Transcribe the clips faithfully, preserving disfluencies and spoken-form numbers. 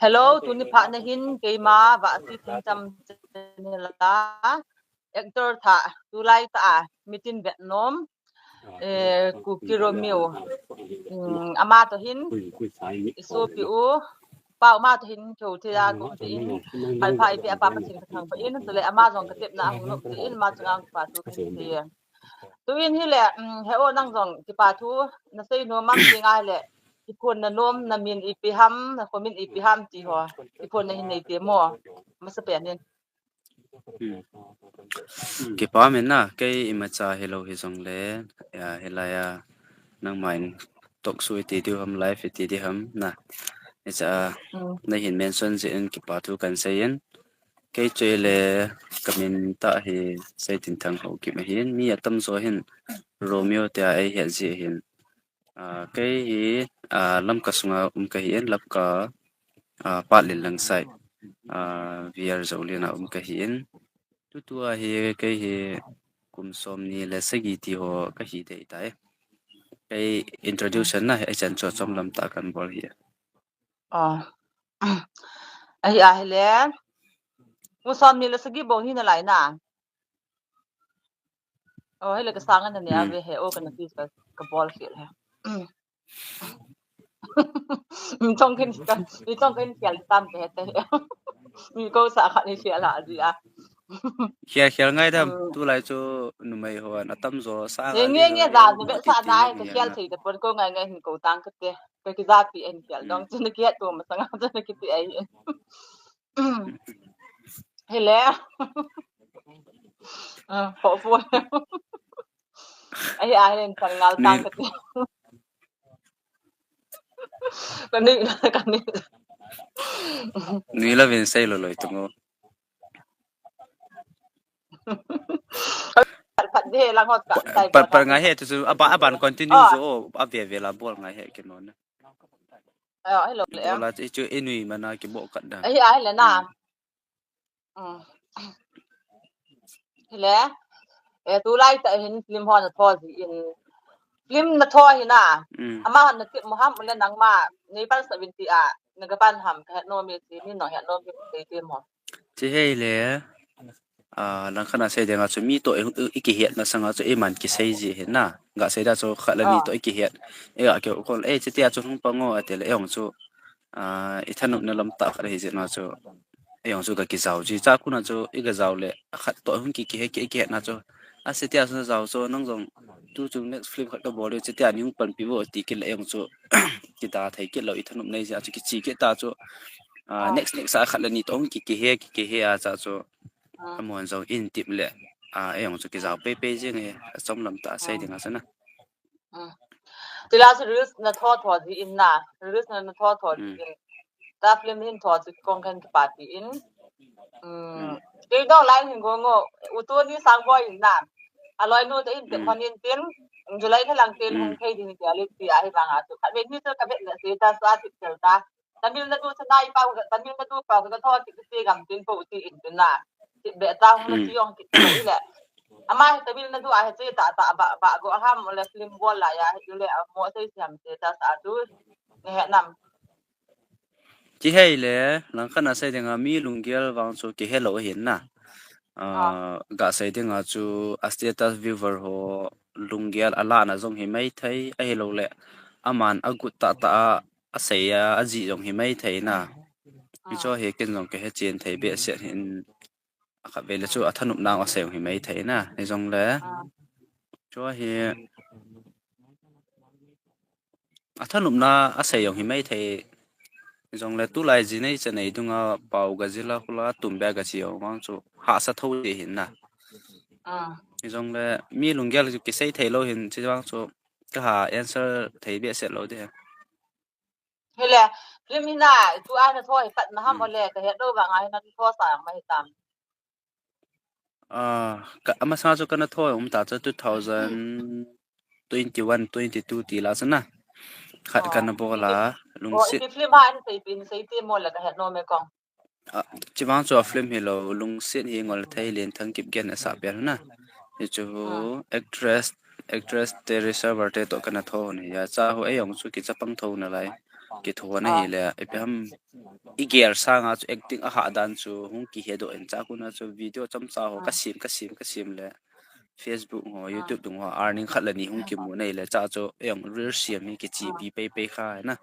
Hello, tuni phat na hin keima Vahsi Thincham channel a actor thah tulai tah a mitin vet nom, eh, Kuki Romeo. Um, ama toh hin isopi u, pa u ama toh hin keu thei a kum te in, phat pha ipi apa Pathen kathangvah in, chule ama jong katepna ahung nop te in, ama chunga kipa thu kahin sei e. Tuin hile, um, he o nang jong kipa thu nasei nom am ti ngai le, iphonna nom, namin ipi ham, nakhomin ipi ham ti ho, iphonna hin nei te mo, masapen in. Hmm. Kipa min na, kei imacha hilou hijongle, ya, hilai a, nangma in talk show iti diu ham, live iti diu ham, na. Hicha, Mm. Nahin mention jeh in kipa thu kahin sei in. Kei chu le kamin tah hi Seitinthang Haokip ahin, mi atamjo hin Romeo tia eihet ji ahin. Ah, kei hi, ah, Lamka sunga um kahin, Lamka, ah, Patlin lang side, ah, Viar Jolin a um kahin. Tutua hi kei hi kum somni le sagi ti ho kahi dei tai. Kei introduction na, hichan chu chomlam tah kahin bol hi. Oh. Ahi ahile. Kum somni le sagi bou hi nalai na. Oh, hile kasang ana nia ve he, oh, kana ti ka, kabol khel he. Mi chong kin ka, mi chong kin khel tam te te. Mi ko sa khat ni khel a ji a. Khel khel ngai dam, tulai chu numei hon atamjo sa. Nge nge nge da, nge sa da, ka khel thei da pon ko ngai ngai hin ko tang ka te. Ka kijapi en khel dong, chu na kihet to masanga, chu na kiti ai. Hile. Ah, ho ho. Ai, ai, len sang ngal tang ka ti. Kani, kani. Nui la vin sei loi loi tu mo. Pat de lang hot ka. Par par ngai he tu chu aban aban continue jo, ave ve la bol ngai he kino na. Ayo, hello le. Bola chu inui mana kibo kat da. Ahi, ahi le na. Hile. Eh, tulai tah hin film ho natho ji in. Film natho hi na. Ama natip mo ham, ule nangma nei pan sa vin ti a, naga pan ham, kahet nom e ti, mi nong het nom e ti mo. Chi hei le. Ah, langkhat a sei dinga chu mi toh i, i, ikihet masanga chu iman kisei ji ahi na. Ga sei da chu khat le ni toh ikihet. Iga keu kol, eh, chutia chu hung pang o ati le, eh, hung chu, ah, ithanopna lam tah khat ahi jeh na chu. Eh, hung chu ga kijao ji. Cha kuna chu iga jao le, khat toh hung ki, kihe, ki, kihet na chu. A chutia chu jao chu nang jong tu chu next film khat kabol le, chutia nei hung panpi vo ti kit le, eh, hung chu kida thei kit lou, ithanop nei jeh a chu kichi kit ta chu. Ah, next, next a khat le ni toh hung ki, kihe, ki, kihe a cha chu. Amahon jong in tip le, ah, eh, hung chu kijao pei pei jeng e, achomlam tah sei dinga chu na. Tila chu reels natho tho ji in na, reels na, natho tho ji in. Ta film hin tho chu kong khen kipa ti in. Kei dong lai hin go ngo, utu ni sang boi in na. Aloi nu te in te khon in tin, July kha lang tin hung thei ding ti a le ti ahi vang a chu. Khat ve ni chu ka vet le se ta sa ti tel ta. Tamil Nadu chu nai pau, Tamil Nadu pau ka tho ti ti gam tin po ti in tin na. Ti be ta hung ti ong ti ti le. Ama hi Tamil Nadu a hi che ta ta ba ba go ham le film bol la ya hi le a mo sei siam che ta sa tu. Nge nam. Chi hei le, langkhat a sei dinga mi lunggel vang chu kihe lou ahin na. Ah, ga sei dinga chu a status viewer ho lunggel a lana jong hi mai thei, ahilou le aman agut tah tah a asei a, ajih jong hi mai thei na. Hicho hi ken jong kahe chen thei behseh hin, akhat ve le chu athanopna asei jong hi mai thei na. Hijong le, chu hi athanopna asei jong hi mai thei. Hijong le tulai ji nei cha nei dunga pau ga jila kula tum be ga chi jong vang chu hahsa tho ji hin na. Hijong le mi lunggel chu kisei thei lou hin chi vang chu kaha answer thei behseh lou de. Hele, film hi na, tu a natho hi pat na ham ole, kahet lou vang a hi natho sa jong mai tam. Ah, ka, amasa chu kana tho um ta chu two thousand twenty-one, twenty-two ti la chu na. Khat kana bol a, Lungset. Ipi film a in sei pin sei ti mo le kahet nom e kong. Ah, chi vang chu a film hilou, Lungset hi Ngolthei Lenthangkip Gen asah pen na. Hichu actress, actress Teresa Varte toh kana tho ni ya cha ho ei jong chu kichapang tho nalai. Kitho na hi le, ipi ham igel sanga chu acting ahah dan chu hung kihedoh in, chua kona chu video chomcha ho kasem, kasem, kasem le Facebook ho, YouTube dung ho earning khat le ni hung kimu nei le, chua chu eiho reel sem hi kichepi peipei kha na.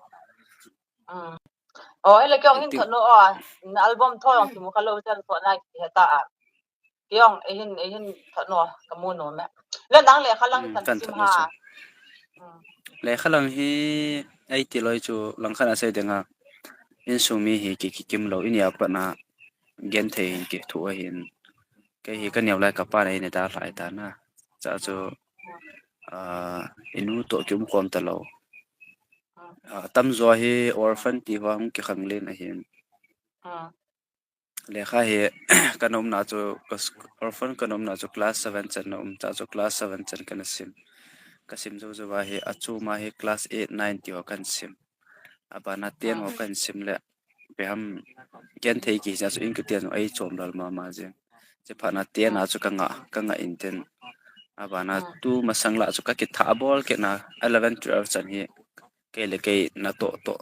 Oh, ele kei jong hin thot nom o, album tho jong kimu khalou, chan tho na kiheta a. Kei jong eihin, eihin thot nom, kamu nom e. Le nang lekha lang kan sim ha. Lekha lang hi eiti loi chu langkhat a sei ding a, insung mi hi ki, kikim lou, inia pat na genthei hin kithu ahin. Kei hi kaneo lai kapan eina dalhai ta na. Chua chu, ah, inu toh kium khom talou. Ah, tamjo hi orphan ti ho hung kikhanglen ahin. Lekha hi kana umna chu, orphan kana umna chu class seven chan na um, chua chu class seven chan kana sim. Kasim jou jou a hi, achom a hi class eight, nine ti ho kana sim. Abana ten ho kana sim le, ipi ham, genthei kiti chu in kiti chu eichom lal mama jeng. Chuphat na ten a chu kanga, kanga intin. Abana tu masang lah chu kakitha bol kit na, eleven, twelve chan hi kei le kei natoh toh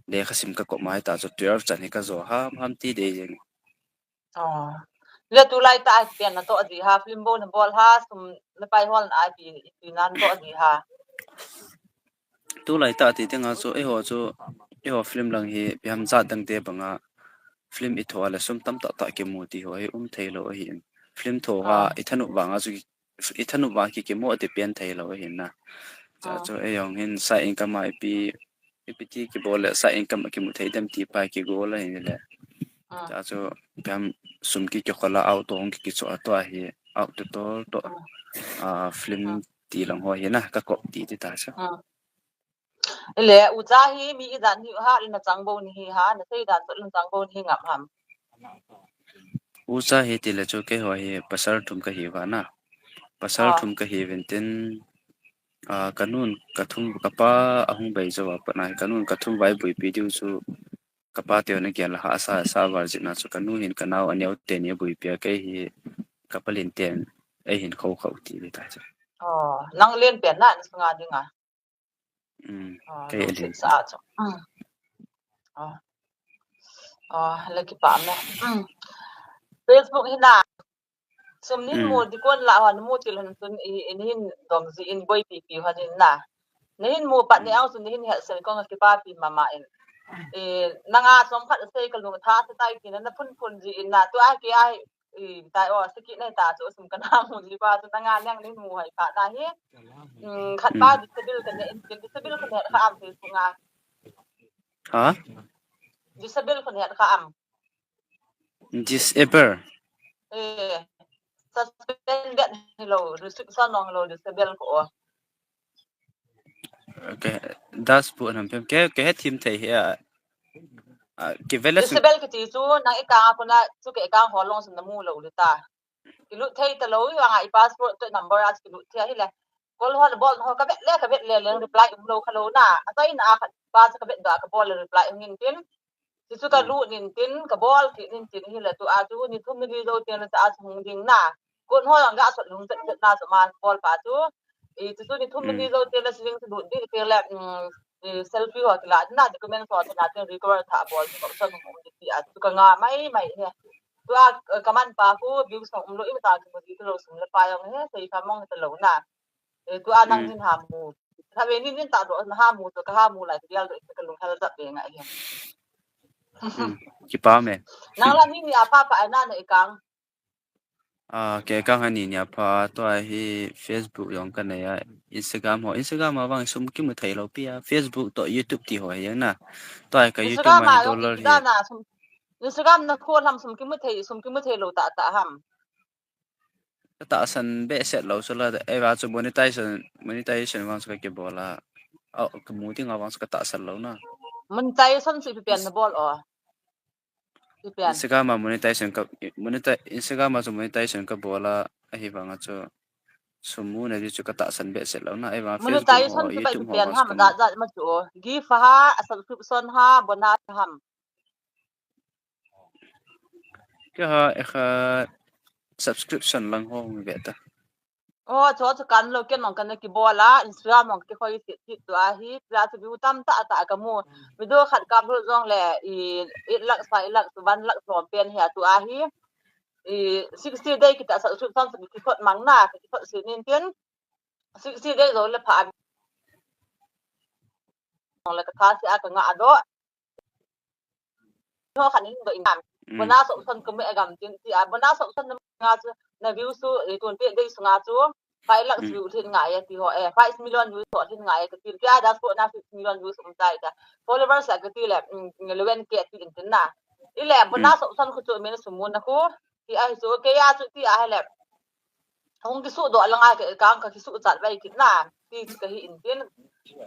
lekha sim kakop mai ta chu twelve chan hi kajo ham ham ti dei jeng. Le tulai tah a pen natoh ji ha, film bol nabol ha, sum napai hol na a ti, ti natoh ji ha. Tulai tah ti ding a chu, eiho chu, eiho film lang hi ipi ham, jat dangte banga film itho a le sum tamtah tah kimu ti ho hi um theilou ahin. Film tho a ithanop vang a chu, ithanop vang a kikimu ti pen theilou ahin na. Chua chu eijong hin side income a ipi, ipi ti kibol le side income a kimu thei dem ti pa kigol ahin le. Chua chu ipi ham, sum ki, kikhol a auto hung ki, kichoh a, tua hi auto toh, ah, film ti lang ho hi na kakop ti ti ta chu. Ele, ucha hi mi ijan hi ha, le nachang bou nahi ha, nasei dan chu nachang bou nahi ngap ham? Ucha hi tile chu keiho hi pasal thum kahiuva na. Pasal thum kahiuvin tin, ah, kanun kathum, kapa ahung bei jouva pat na hi kanun kathum va eibuipi diu chu, kapa te hon agel a hahsa, sa val jeh na chu kanu hin kanao aneo teni abuipi a, kei hi kapa len ten eihin khoukhah u ti le ta chu. Nang len pen na, nasunga dinga. Kei len sa chu. Le kipah me. Facebook hi na, sum nahin mu ding kon lah hon, mu til hon chun, i, i nahin dong ji in boipi pi hon in na. Nahin mu pat ni ang chun nahin hetsah kong kipapi mama in. Nanga chomkhat sei kalung tha sa tai tina naphun phun ji in na, tua kei a, i, tai o, saki nei ta chu sum kana mu ji pa chu nanga nang nahin mu hai phat na hi. Khat pa disable kane in, disable kane kha am Facebook a. Ha? Disable kane kha am. Disable. Eh, suspended hilou, restriction jong hilou, disable ko. Okay, dashboard ham pem ke, ke he thim thei hi a. Kivele su. Disable kiti chu nang ikang a kona chu ke ikang ho long sun namu lou le ta. Kilut thei talou, i vang a i password toh number a kilut thei hile. Call ho bol ho kavet le, kavet le, leng reply umlou khalou na. Achaina a khat pa chu kavet doh a kabol le reply um in tin. Chuchu kalut in tin, kabol kit in tin hile tua chu ni thum ni li jou teng le cha a chu hung ding na. Kon ho jong gasot lung chet chet na chu ma bol pa chu. I, chuchu ni thum ni li jou teng le chu ding chu lut ding teng le, selfie ho kila na, document ho kila teng recover tha bol chu option hung um ding ti a chu kanga mai mai hi. Tua, kaman pa khu views hung umlou, ima ta kimu ji talou, sum le pai jong he sei kha mong talou na. Tua nang hin ha mu. Kha ve nin nin ta doh na ha mu, tua kaha mu lai, tia doh kalung hel jap ve ngai hi. Kipah me. Nang la ni ni apha pha na na ikang. Ah, kei kang ani ni apha, tua hi Facebook jong kanei a, Instagram ho, Instagram a vang sum kimu thei lou pi a, Facebook toh YouTube ti ho hi na. Tua hi ka YouTube ma dollar hi. Instagram na khol ham sum kimu thei, sum kimu thei lou tah tah ham? Katahsan behseh lou chu la, eiva chu monetization, monetization vang chu kakibol a. Au, kamu ding a vang chu katahsan lou na. Monetization chu ipi pen nabol o? Instagram a monetization ka, monetize, Instagram a chu monetization kabol a, ahivang a chu sum muna di chu katahsan behseh lou na, ahivang a Facebook ho, YouTube ho, ham, jat jat ma chu. Gift ha, subscription ha, bonus ham. Kei ha, ekha subscription lang ho ve ta. Oh, chu chu kan lo ken mong kan kibol a, Instagram mong kikhoi sit sit tu ahi, chu chu view tam ta ta ka mu. Video khat ka upload jong le i eight lakhs, five lakhs, one lakh lom pen hi a tu ahi. I sixty day kita sa su thon ki khot mang na, ki khot sit nin tin. Sixty day lo le pha. Mong le ka tha si a ka nga do. Ho khan in do in. Mm. Bonus option ka me gam tin ti a, bonus option na nga chu na view su, eh, twenty eight days nga chu five lakhs view lhin ngai ti ho, eh, five million views ho lhin ngai ka ti. Tia dashboard na six million views um tai ta. Followers la ka ti le, mm, eleven K ti in tin na. I le bonus option khu chu min sumun na khu. Ti a hi chu ke ya chu ti a hi le. Hung kisu do langa ke kang ka kisu chat vai kit na. Ti chu ka hi in tin.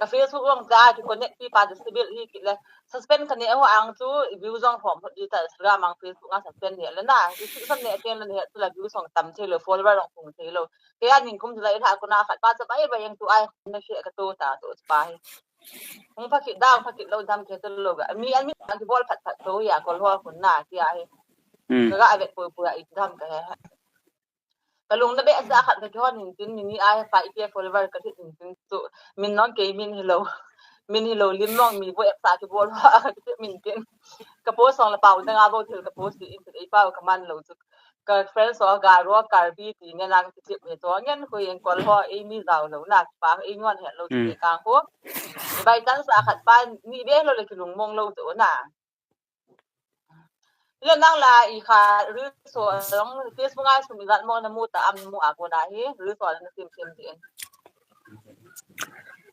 Ka Facebook long cha ki connect ti pa disable hi kit le. Suspend ka ne ho ang chu view jong hom hot di ta Instagram ang Facebook nga suspend ne le na. Ki su san ne ken le ne tu la view song tam thei lo, follower long kung thei lo. Ke a ning kum lai tha ko na khat pa cha bai bai yang tu ai na she ka to ta to pa hi. Hung pha kit da, hung pha kit lo dam ke to lo ga. Mi an mi ki bol phat phat to ya ko lo kun na ti a hi. Mm. Ka ga vet poi poi a i dam ka he. Ka lung na be sa khat ka ki hon in tin, min ni ai five K follower ka thit in tin chu. Min non ke min hi lo. Min hi lo lim nong mi bo ek sa ki bol ha ka thit min tin. Ka post song la pau dang a bo thil ka post in tin ei pau ka man lo chu. Ka friends so ga ro Karbi ti ngen lang ki thit me to ngen hui en kol ho ei mi zau lo na pa ei ngon he lo chu ka ho. Bai tan sa khat pa ni be lo le ki lung mong lo chu na. Le nang la i kha reels ho long Facebook a sum i gat mo na mu ta am mu a ko na hi reels ho na sim sim din.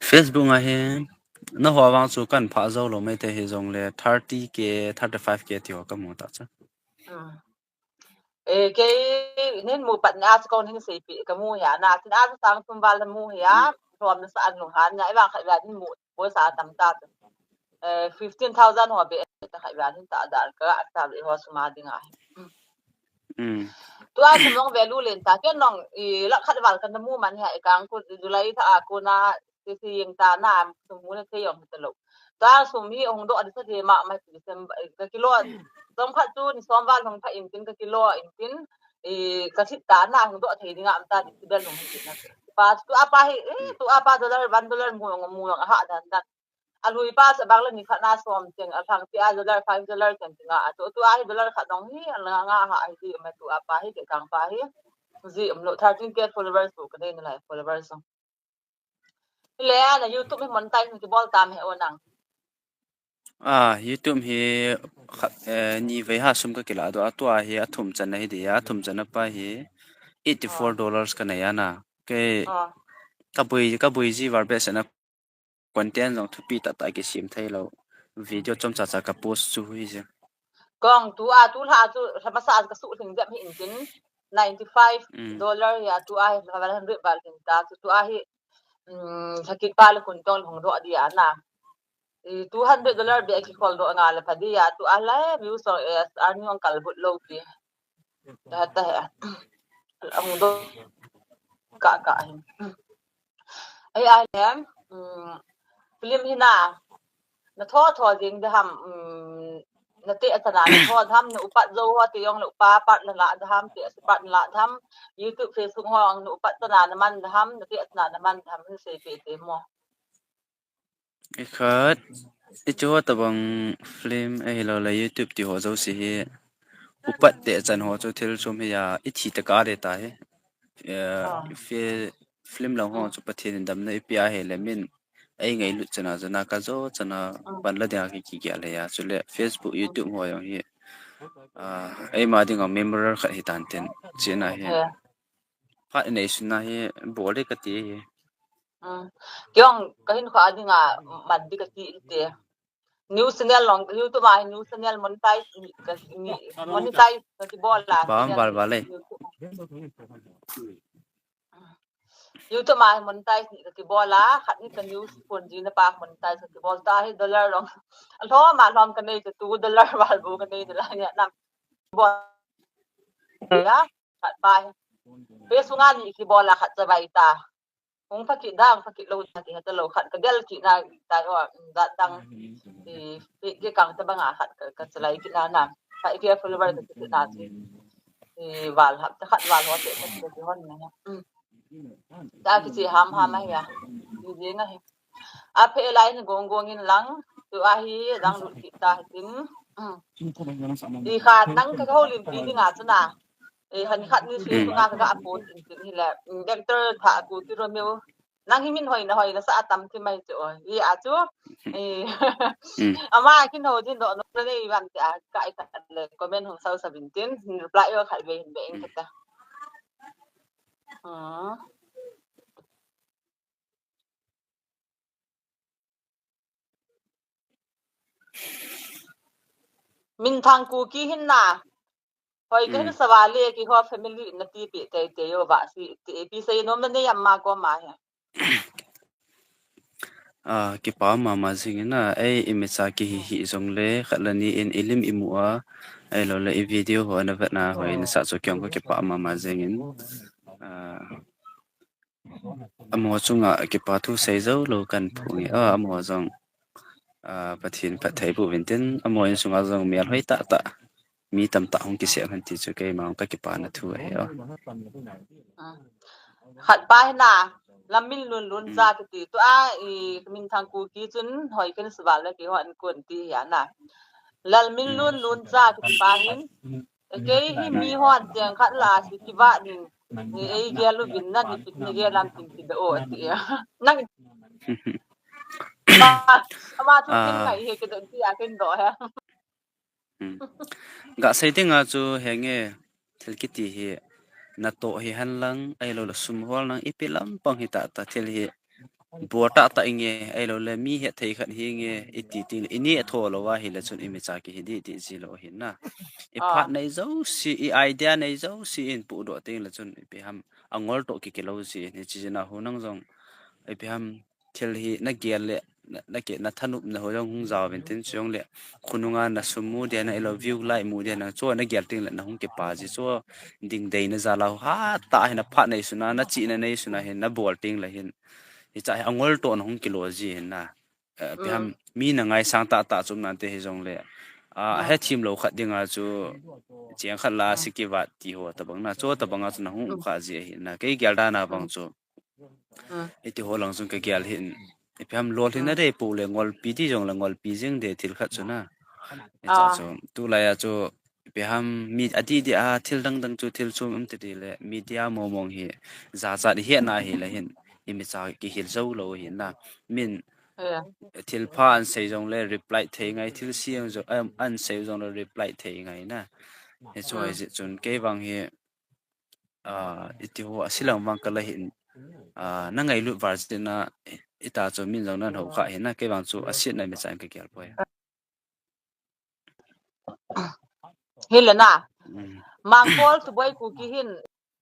Facebook a hi na ho vang chu kan pha zo lo mai te hi jong le thirty K, thirty five K ti ho ka mu ta cha. Mm. Eh, ke nin mu pat na chu kon hin sei pi ka mu ya na tin a sang sum val na mu ya. Rom na sa an lung han na i vang kha ya nin mu. Bo sa tam ta. Eh, fifteen thousand ho be ta khai ban ta dar ka ta be ho suma ding a. Mm. Tu a sum long value len ta ke nong i la khat val kan mu man ha i kang ku July ta a ku na ti si yeng ta na sum mu na te yong ta lo. Tu a sum hi hong do a di sa de ma ma December, eh, ka kilo. Som khat tu ni som val hong pha in tin ka kilo in tin i ka sit ta na hong do thei ding a am ta di bel hong hi na. Pa tu a pa hi, eh, tu a pa dollar, one dollar mu mu ha dan dan. A lui pa sa bang le ni khat na som cheng, a thang ti a dollar, five dollar cheng ti nga. A tu, tu a hi dollar khat dong hi, a la nga ha a hi di, ma tu a pa hi, ke kang pa hi. Zi um lo, thirteen K followers tu ka nei na lai followers song. Hi le, na YouTube hi monetize ni ki bol tam he o nang. Ah, YouTube hi kha-, eh, ni vei ha sum ka kila do, a tu a hi a thum chan na hi di, a thum chan na pa hi eighty four dollars ka nei a na. Ke, ah, ka bui, ka bui zi var be sa na content jong thupi tah tah kisem thei lo. Video chomcha cha ka post chu hi je. Kong tu a tu la chu la masa ka su thing jep hi in tin ninety five dollar ya tu a hi la hundred val tin ta chu tu a hi, um, sakit pa le kun tong hong do di a na. I two hundred dollar be ki khol do nga la pha di ya tu a la view so as a ni ong kal but lo ki. Ta ta he. Ang do ka ka hin. Ai ai le, um, film hi na, na tho tho ding da ham, um, na te ata na, na tho ham, na upat zo ho te yong na upa pat na la da ham, te upat na la da ham, YouTube, Facebook ho ang na upat ta na na man da ham, na te ata na na man da ham, ni sei pe te mo. I khat, i chu tabang film, eh, hi lo la YouTube ti ho zo si hi. Upat te chan ho chu thil chom hi ya, i thi ta ka de ta hi. Eh, ah, fi-, film lo ho chu Pathen in damna i pia hi le min. Ei ngai lut chana, chana ka zo chana, ah, pan la dia ki, ki, ki le ya. Chu le Facebook, YouTube ho yong hi. Ah, ei ma ding a memorial khat hi tan tin. China hi. Yeah. Phat nei sun na hi, bol de ka ti hi. Mm. Kiong, ka hin kha ding a, man di ka ti te. News channel long, YouTube a news channel monetize ni, ka, ni, monetize ka ti bol la. Bam, channel bal, bal, eh. YouTube. YouTube a monetize ni ka ti bol la, khat ni ka news phone ji na pa monetize ka ti bol ta hi dollar long. Alhom, alhom ka nei ka two dollar val bu ka nei dollar ni nam. Bol. Ya, khat pa hi. Pe sunga ni ki bol la khat cha bai ta. Hung pha kit da, hung pha kit lo da, ti ha ta lo khat ka del kit na ta, o, da dang, i, i, ke kang ta banga khat ka, ka chalai kit na na. Kha i ke follower ka kit na ti. I, val hap, ta khat val ho te, ka kit hon na. Mm. Ta kichi ham ham ahi a. Ni jeng ahi. A phe lai ni gong gong in lang. Tu ahi dang lut kit ta hitin. Mm. I kha nang ka ho lim pi ding a chu na. E han khat ni si tu nga ka ka po tin tin hi le. Mm, Doctor Tha Kuki Romeo. Nang hi min hoi na hoi na sa atam ti mai chu. I a chu. E. Mm. Ama kin ho din do no le i van ti a ka i khat le comment hung sau sa bin tin. Reply yo khat ve hin be in khat ta. Ah. Minthang Kuki hin na. Hoi ka hin Mm. sa va le keiho family na ti pi te te yo va si ti pi sei nom na nei am ma ko ma he. Ah, kipa mama jing in a, ei, imacha kihi hi jong le, khat le ni in ilim imu a, ei lo le i video ho na vet na hoi na sa chu kei jong ka kipa mama jing in. Ah, amaho chunga kipa thu sei jou lou kan phung e. Ah, amaho jong, ah, Pathen phatthei boh uvin tin, amaho in sunga jong mel hoi tah tah. Mi tamtah hung kisem hen ti chu keima ka kipana thu ahi o. Ah. Khat pa hi na, Lalminlun Luncha Mm. kiti tu a, i, Minthang Kuki chun hoi ken suval le keiho an kon ti hi a na. Lalminlun Mm. Luncha kiti pa hin, e, kei hi mi hon cheng khat la si kiva ding. Ni ei gel uvin na ni pit ni gel lam tin ti do o ti a. Nang. Ama, ama chu kin Ah. ngai he ke don ti a ken do he. Hmm. Ga sei ding a chu henge thil kiti hi natoh hi hen lang, ahilou le sum hol nang ipi lampang hi tah tah thil hi bol tah tah inge, ahilou le mi hethei khat hi nge iti ting le, ini a tho lou a hile chun imacha kihi di di ji lou ahi na. I Ah. phat nei jouse, i idea nei jouse in pudoh ting le chun ipi ham angol toh kiki lou ji in hichi jin a hu nang jong ipi ham thil hi na gel le, na, na ke, na thanop na ho jong hung jao vin tin chu jong le, khonunga na sum mu dia na, ahilou view like mu dia na, chu na gel ting le na hung kipa ji chu ding dei na jal a ho, ha ta hi na phat nei suna, na chi na nei suna hin na bol ting le hin. Hicha hi angol toh na hung kilo ji hin na. Eh, ipi ham Mm. mi na ngaisang tah tah chu um nante hi jong le. Ah, Ah. he thim lou khat ding a chu cheng khat la Ah. si kivat ti ho tabang na, chu tabang a chu na hung Mm. kha ji ahi na. Kei gel dan a bang Mm. chu. Mm. Iti ho lang chun ka gel hin. Ipi ham lol hin Mm. a dei pu le ngolpi ti jong le ngolpi jing de thil khat chu na. Hicha Ah. chu. Tulai a chu ipi ham mi ati di a thil dang dang chu thil chom um ti di le media mo mong hi jachat hi na hi le hin. Imacha kihil jou lou hi na. Min Yeah. thil pha an sei jong le reply thei ngai, thil siang jong, em, an sei jong le reply thei ngai na. Hichu Mm. ahi jeh chun kei vang hi ah, iti ho, a silang vang ka la hin, ah, na ngailut val jeh in a, ita chu min jong nan ho kha hin a, kei vang chu a siat na mi chan ka gel poi. Hi le na. Mm. Mangkol Tuboi Kuki hin,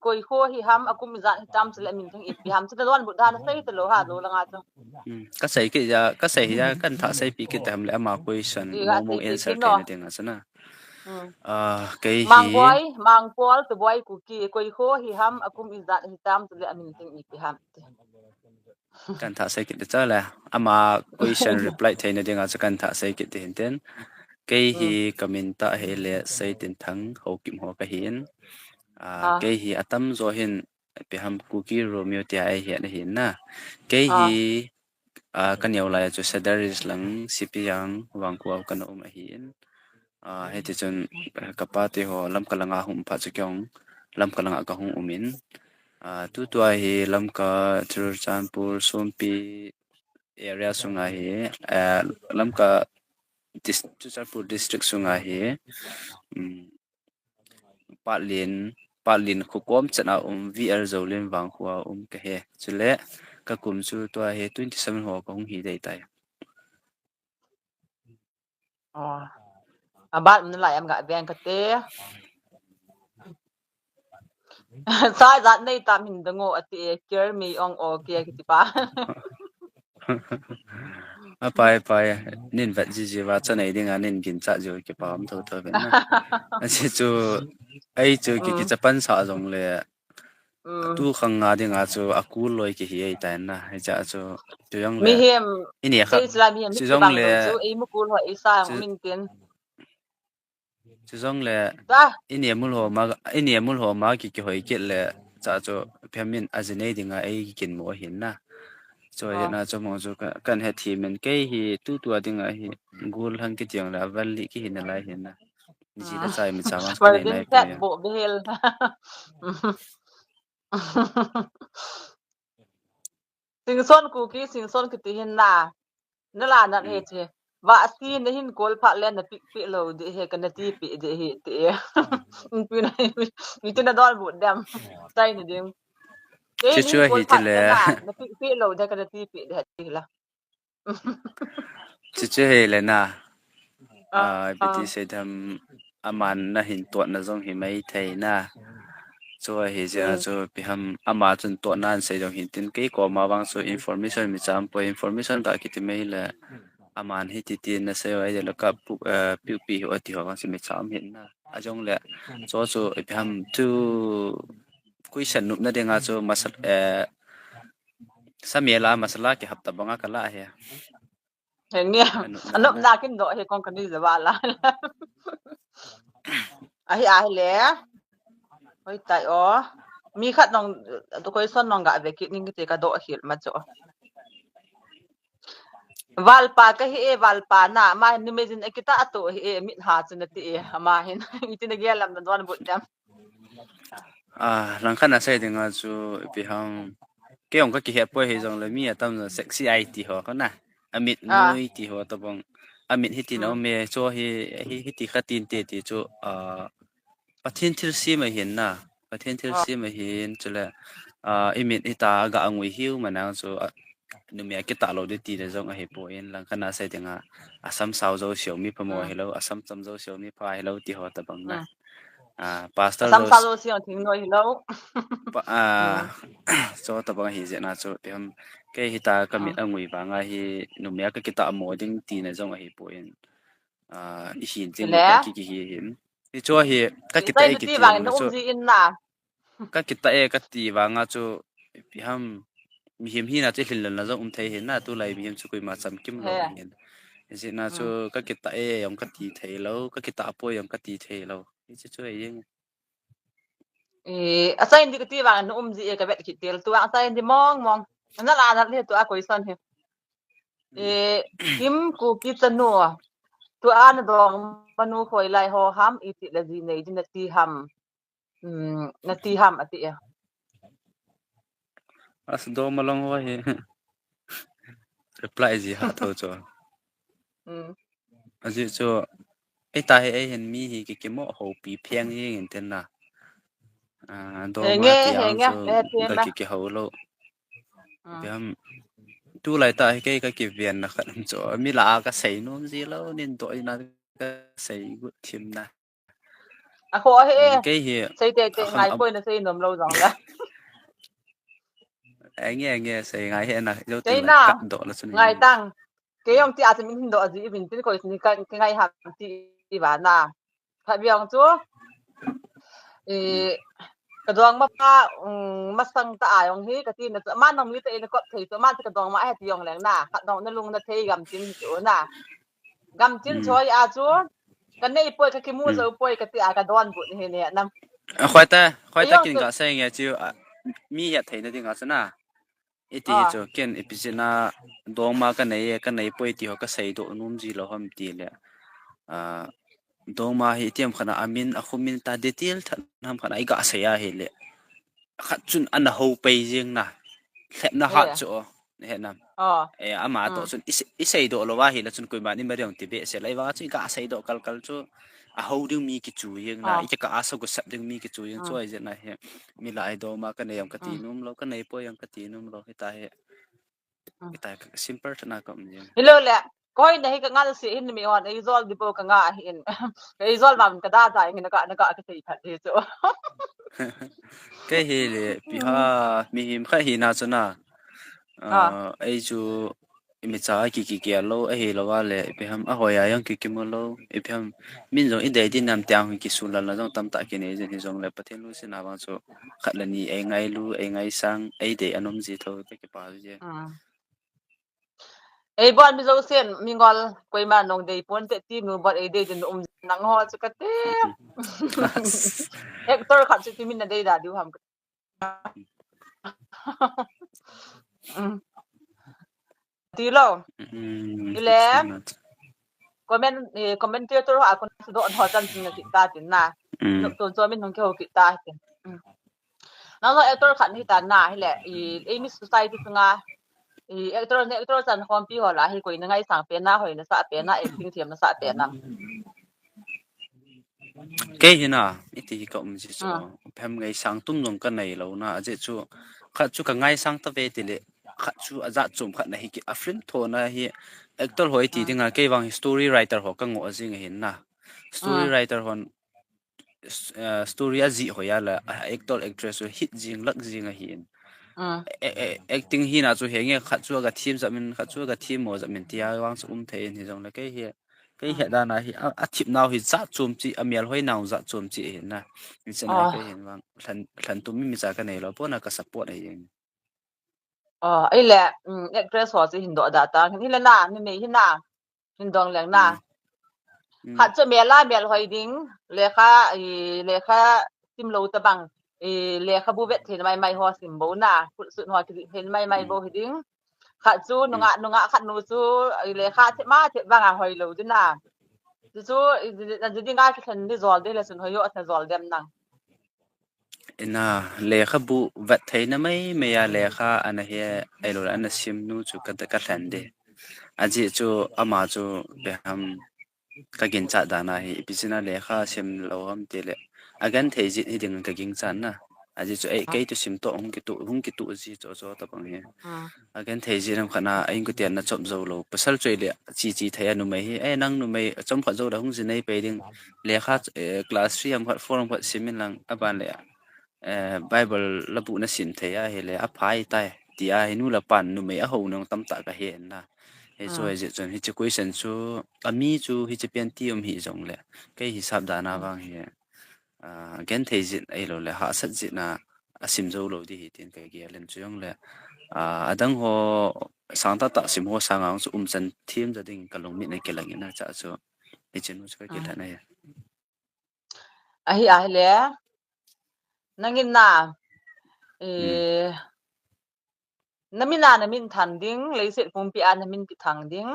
koi kho hi ham, akum ijat hitam chule amin theng ipi ham, chule don but dan sei te lou ha, lou langa chu. Mm. Ka sei kit ja, ka sei hi ja, kan tha sei pi kit ham le ama question, Ti ga mong mong sei pi answer kit thei no. na ding a chu na. Hmm. Ah, kei hi Mangboi, Mangpol, Tuboi, Kuki, koi kho hi ham, akum ijat hitam, chule amin theng ipi ham ti. Kan tha sei kit cha le. Ama question reply thei na ding a chu kan tha sei kit te hin ten. Kei hi Hmm. ka min tah hi le Seitinthang Haokip ho ka hin. Ah, Ah. kei hi atam jo hin ipi ham Kuki Romeo tia ei hi na hin na. Kei Ah. hi Ah, ka neo lai chu Sadar Hills lang, Sipijang, Vangkhuo ka na um ahin. Ah, hiti chun, eh, ka pa te ho Lamka langa hung um phat chu kei jong Lamka langa ka hung um in. Ah, tutua hi Lamka, Churachandpur, Sompi area sunga hi, eh, Lamka dis-, Churachandpur district sunga hi, um, Patlin, Patlin kho kom chan a um, V R Zolin Vangkhuo a um ka hi. Chule, ka kum chu tua hi twenty seven ho ka hung hi dei tai. Oh. Abat mun lai am ga veng ka te. Sa jat nei tam hin dang o ati e, Kier Mei Ong o ke kiti pa. Apai, pai, nin vet ji ji va cha nei ding a nin ginchat ji u kipa um tho tho ven na. Achi chu, ei chu ki, ki Mm. cha pan sa jong le, Mm. tu khang nga ding a chu a kul loi ki hi ei tai na. Ei cha chu, chu jong le, Mihem, ini kha, sei chula mihem chu jong le, chu ei mu kul ho ei sa chu, min tin. Chu jong le, Ta. i nemul ho ma, i nemul ho ma ki, kihoi kit le, ta chu, phiamin a ji nei dinga ei kin mo hin na. Chu, ah, na chu mo chu ka, kan he thi men kei hi tu tu a dinga hi gul hang ki tiang la, val li ki hin lai hin na. Ji da chai mi cha ma val nai din nai tat po ya. Bo behel. Singson Kuki, Singson kiti hin na. Na la na he che. Va si na hin kol pha le na pi pi lo de he ka na ti pi de he ti e. Pi na, mi ti na don bu dem. Chai ni ding. Chu chu hi ti le. Na pi pi lo de ka na ti pi de ti la. Chu chu hi le na. Ah, ah, pi ti sei dem. Aman na hin tuat na jong hi mai thei na. Chu ahi jeh a chu pi ham ama chun tuat na an sei jong hin tin kei koma vang chu information mi cham po information ka kiti mai le aman hi ti ti na sei ai le ka pu, eh, piu pi ho ti ho vang chu mi cham hin na. A jong le chu chu pi ham chu question nup na dinga chu masal, eh, samela masala ki hap ta banga ka la he. Henge, anop na kin do he kong kani jawala. Ahi ahi le. Hoi tai o. Mi khat nong, tu koi son nong ga ve kit ning kiti ka do hil ma cho. Valpa ka hi e, valpa na, ma numei jin e kita ato hi e, mit ha chu na ti e, ama hin. Iti na gel lam na don but dem. Ah, lang khat na sei dinga chu ipi ham. Kei ong ka kihe poi hi jong le mi atam jong sexy eye ti ho ka na. Amit nui ti ho tabang. Amit hi ti na me cho hi, hi, hi ti kha tin te ti chu, ah, Pathen thilsem ahin na. Pathen thilsem ahin chu le, ah, imit hi ta ga angui hiu manang chu, ah, numei a kita lo de ti le jong ahi poi lang khat na sei dinga. Asam sao jo sio mi pha mo hi lo, asam cham jo sio mi pha hi lo ti ho tabang na. Ah, pastor Asam jo sa lo siang thing noi hi lo. Pa, ah, cho tabang hi jeh na chu, pi ham, kei hi ta ka mit angui vanga hi, numei a ka kita mo ding ti na jong ahi poi. Ah, i hin jing le. Ki, ki hi hin. Hi chu hi, ka kita e kiti vang na chu. Ka kita e ka ti vanga chu, pi ham, mi him hi na chu hlin na jong um thei hin na, tu lai mi him chu koima cham kim lo hin. Hi jeh na chu, ka kita e jong ka ti thei lo, ka kita poi jong ka ti thei lo. Hi chu chu e jeng. E, a sai ndi ka ti vang na um ji e ka vet kit tel tu vang sai ndi mong mong. Na la na le tu a koi son he. E, Kim Kuki chanu. Tu a na dong manu khoi lai ho ham i ti la ji nei ji na ti ham. Um, na ti ham a ti e. As do ma long ho he. Reply ji ha tho cho. Um. Aji chu, ei ta hi ei hin mi hi ki kimo ho pi pheng hi ngin ten na. Ah, do ma ti ang chu, ga ki ki ho lo. Biam, tu lai ta hi kei ka ki vian na khat chu, mi la ka sei nom ji lo, nin do ina ka sei gut thim na. A kho he. Kei hi. Sei te te ngai poi na sei nom lo jong la. Enge, enge, sei ngai he na, jo te na, ka do la chu ni. Ngai tang. Kei jong ti a chu min hin do a ji vin tin koi ni ka, ka ngai ham ti i va na. Kha biang chu. E, ka dong ma pa, um, masang ta a jong hi, ka ti na chu, ma nong mi ta e na kop thei chu, ma ti ka dong ma he ti jong leng na. Ka dong na lung na thei gam tin chu na. Gam tin choi a chu. Ka nei poi ka ki mu jo poi ka ti a ka don bu ni he ne nam. Khoi ta, khoi ta kin ka sei nge chu, mi ya thei na ding a chu na. Iti hi chu, ken ipi jeh na dongma ka nei e, ka nei poi ti ho ka sei do nom ji lo ham ti le. Ah, dongma hi itiam khat na amin, a khumin ta detail tha nam khat na i ga sei a hi le. Khat chun ana ho pei jing na. Lhep na hat chu o. He nam. E, ama to chun i sei, i sei do lo a hi le chun koima ni ma riang ti be se lai va chu i ga sei do kal kal chu. A ho ding mi ki chu jing na. I ka a sa gu sap ding mi ki chu jing chu ai jeh na he. Mi la ai dongma ka nei jong ka ti nom lo, ka nei poi jong ka ti nom lo, hita hi. Hita hi simple thana ka um jing. Hi lo le, koi na hi ka ngal si hin mi hon, ei jol di po ka nga hin. Ei jol mam ka da da hin ka, na ka ka sei phat hi chu. Kei hi le, pi ha, mi him kha hi na chu na. Ah, ei chu, Imacha a ki, ki, ki a lo, ahi lo a le, ipi ham, a hoi a jong ki, ki mu lo, ipi ham, min jong i dei din nam tiang ki sun lal na jong tam tah ki nei jin hi jong le, Pathen lungset na vang chu, khat le ni ei ngailu, ei ngaisang, ei dei a nom ji tho, ka ki pa ji. Ah. Ei bon mi jo sen, mi ngol, koima nong dei pon te ti nu bon ei dei din um nang ho chu ka te. Actor khat chu ti min na dei da diu ham. Ti lo. Ile. Comment, eh, commentator ho a kon sidoh ho chan tin na kit ta tin na. Nop ton cho min hung kiho kit ta tin. Nang lo actor khat ni ta na hile. I, English society sunga. I, actor ne actor chan khompi ho la hi koi na ngaisang pen na hoi na sa pen na acting thiam na sa pen na. Kei hi na, iti hi ka um ji chu. Phem ngaisang tum jong ka nei lo na, ajeh chu, khat chu ka ngaisang ta ve ti le, khat chu ajat chom khat na hi ki a film tho na hi, actor ho iti dinga, kei vang hi story writer ho ka ngoh jing ahin na. Story writer hon, s-, eh, story ajih hoi a la, a actor actress ho hit jing, lak jing ahin. A, a, acting hi na chu henge khat chu aga thim jat min, khat chu aga thim mo jat min tia vang chu um thei in hi jong le kei hi. Kei het dan a hi, a, a thip nau hi jat chom chi, a mel hoi nau jat chom chi hi na. Ni chen a kei hin vang, lhan, lhan tum mi mi cha ka nei lo, pona ka support ahi jeng. Ile, mm, actress ho chu hin doh da ta, hin le na, ni nei hin na, hin dong leng na. Khat chu mel a mel hoi ding, lekha, i, lekha sim lo ta bang, i, lekha bu vet thei mai mai ho sim bo na, khut sut ho ki thei mai mai bo hi ding. Khat chu nunga, nunga khat nu chu, i, lekha thei ma thei bang a hoi lo ding na. Chu chu, i, i, i, ding a ki thlen ni jol de le sun hoi yo a thlen jol dem nang. Ina, lekha bu vet thei na mai mai a lekha ana he, ai lo ana sim nu chu ka, ka thlen de. Ajeh chu ama chu beham ka ginchat dan a hi, ipi jeh a lekha sim lo ham ti le. A genthei jeh hi ding ka ginchat na. Ajeh chu ei, kei tu sim to hung kitu, hung kitu ji chu chu ta bang hi. A genthei jeh nam khat na, a inkote na chom jou lo. Pasal choi le, chi chi thei a numei hi. Eh, nang numei, chom khat jou le hung ji nei pei ding. Lekha, eh, class three ham khat, four ham khat sim in lang, a ban le. Eh, Bible la bu na sim thei a, hi le, a phai tai. Ti a, hi nu la pan numei a ho nong tam ta ka he na. Hi chu, hi jeh chun, hi chu question chu, a mi chu, hi chu pian ti um hi jong le. Kei hi sap dan a vang hi. A, genthei jeh, ei lo le, hahsat jeh na, a sim jou lo di hi tin ka gel in chu jong le. A, adang ho, sang ta ta sim ho sang ang chu um chan thim ja ding ka lung mit na kilang in na cha chu. Hi chu nu chu ka kilang na hi. Ahi, ahi le. Nangin na. E, na min a na min than ding, leiset pumpi a na min kithang ding.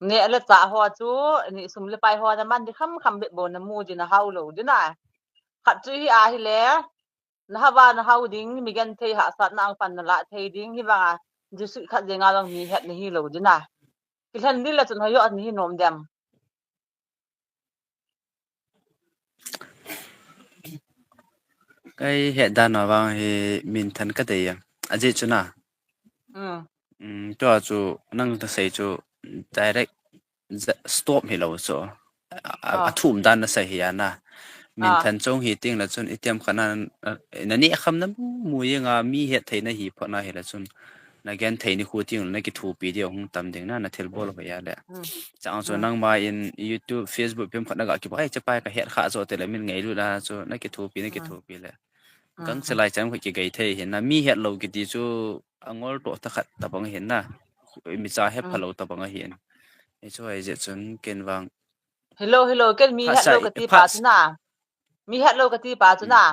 Ne le cha ho chu, ni sum le pai ho na man di kham kham be bo na mu di na hau lo di na. Khat chu hi ahi le. Na hava na hau ding, mi genthei hahsat na ang pan na la thei ding, hi vang a, Jesu khat jeng a long mi het na hi lo di na. Kilhen ding le chun hoi yo ni hi nom dem. Kei het dan a vang hi min than ka dei a. Ajeh chu na. Mm. Mm, tua chu nang ta sei chu direct stop hi lo chu. A, a, a thum dan na sei hi a na. Min than chong hi ting la chun i tiam khat na, a, na ni kham na mu, mu yeng a mi het thei na hi pho na hi la chun. Na genthei ni khu ting na kithopi di hung tam ding na, na thil bol hoi a le. Chang chu nangma in YouTube, Facebook, pem khat na ga kibo, ai, chapai ka het kha chu te le min ngailut a chu, na kithopi, na kithopi le. Kang se lai chang khat ki gai thei hin na, mi het lo kiti chu a ngol to ta khat ta bang hin na. Mi cha he pha lo ta bang a hin. Hi chu ai je chun ken vang. Hello, hello, ken mi het lo kati pa chu na. Mi het lo kati pa chu na.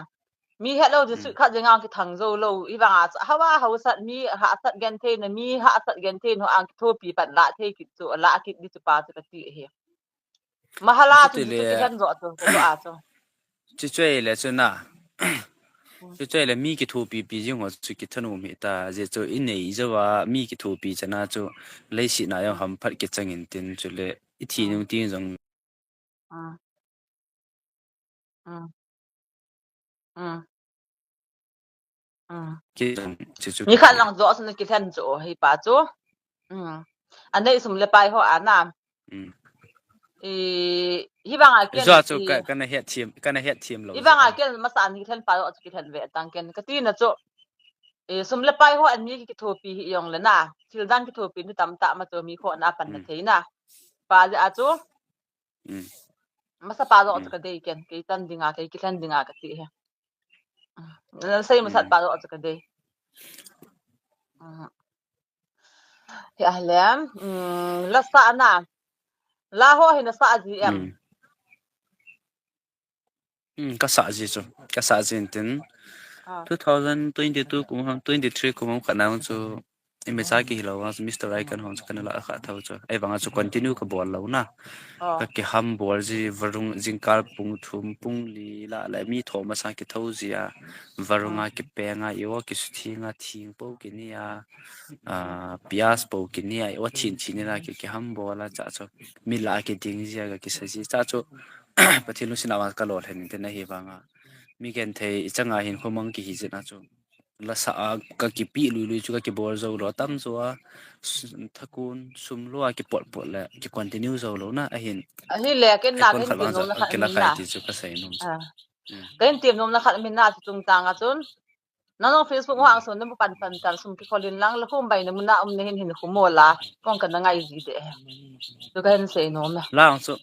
Mi het lo di su khat jeng ang kithang jo lo. I vang a chu, hawa, hau sat mi, hahsat genthei na mi, hahsat genthei no ang kithopi pan la thei kit chu, la kit di chu pa chu kati hi. Mahala chu ti le, chu ti hen jo chu, chu a chu. Chu chu le chu na. Chu chu le mi kithopi pi jing ho chu kithanom hi ta, je chu i nei jo a mi kithopi chana chu leiset na jong ham phat kichang in tin chu le i thi nung tin jong. Ki, chu, chu, mi khat lang jo chu na kithlen chu hi pa chu. A nei sum le pai ho a na. I, hi vang a ken jo chu i, ka, ka na het thiam, ka na het thiam lo. Hi vang a ken masa ni kithlen pa jo chu kithlen ve tang ken. Kati na chu. I, sum le pai ho an mi kithopi hi jong le na. Thil dan kithopi ni tam ta ma chu mi kho na pan na thei na. Pa le a chu. Masa pa jo chu ka dei ken, kei tan dinga, kei kithlen dinga kati hi. Na sei masat pa jo chu ka dei. Hi a le, la sa na. La ho hi na sa ji em. Ka sa ji chu, ka sa ji tin. Ah. Two thousand twenty-two kum ham, twenty-three kum ham khat na chu, imacha kihilou vang chu Mister Icon hon chu kana la kha thou chu. Ahivang a chu continue kabol lou na. Ah. Ka kiham bol ji, varung jingkal pung thum, pung li la le mi thom a sa kithou ji a. Varung a, ah, kipeng a, i-o kisuthing a, thing po kini a, ah, pias po kini a, i-o thin thin a ki, kiham bol a cha chu. Mi la kiding ji a ka kisa ji cha chu. Pathen lungset na vang kalolhin in tin ahivang a. Mi genthei i chang a hinkho mang kihi jin a chu. Lasa a ka kipe lui lui chu ka kibol jou lou tam jo a, s-, thakun sum lou a kipot pot le, ki continue jou lou na ahin. Ahile, ken na, ken khat vang chu, nom na khat kila min khai na. Ti chu ka sei nom chu. Ah. Mm. Ken tem nom na khat min na chu chung tang a chun. Nang nong Facebook, mm, hung sun na mu pan pan tan sum kikhol in lang, la khum bai na mun na um na hin hin khum mo la, kong ka na ngai ji de. Chu ka hin sei nom na. Lang chu,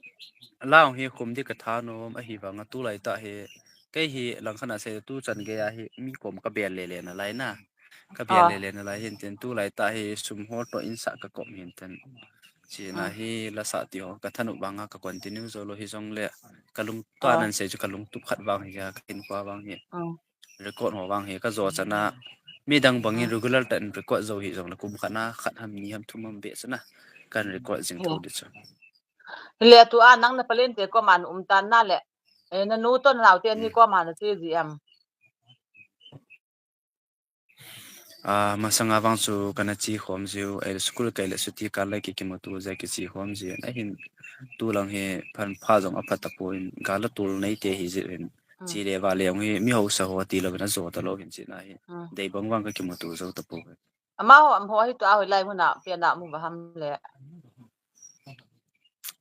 lang hi khum di ka tha nom, ahivang a tulai tah hi, kei hi langkhat a sei tu chan gei a hi mi kom ka bel le le na lai na. Ka bel, ah, le le na lai hin tin tulai tah hi sum ho to in sa ka kom hin tin. Chi na, mm, hi lasa ti ho ka thanop vang a ka continue jou lou hi jong le ka lung to, ah, nan sei chu ka lungtup khat vang hi a ka kin kwa vang hi. Mm. Record ho vang hi ka jo chan a mi dang bang in, ah, regular tah in record jou hi jong le kum khat na khat ham ni ham thum ham be chu na kan record jing thou di chu. Hile tu a nang na palen te kom a na um tan na le. Eh, na nu to na nau te ni, hmm, kom a na che ji em? Ah, masang a vang chu kana che khom jiu, eh, school kai le suti kal le ki kimuto jeh a kiche khom ji. Ahin tu lang hi phan pha jong apha tapon, gal a tul nei te hi jeh in. Hmm. Che le va le jong hi mi hausa ho ti lou in ajo ta lou hin chi na hi. Hmm. Dei bang vang ka kimuto jou tapon. Amaho, amaho hi tua hoilai mun a, pen a mu va ham le.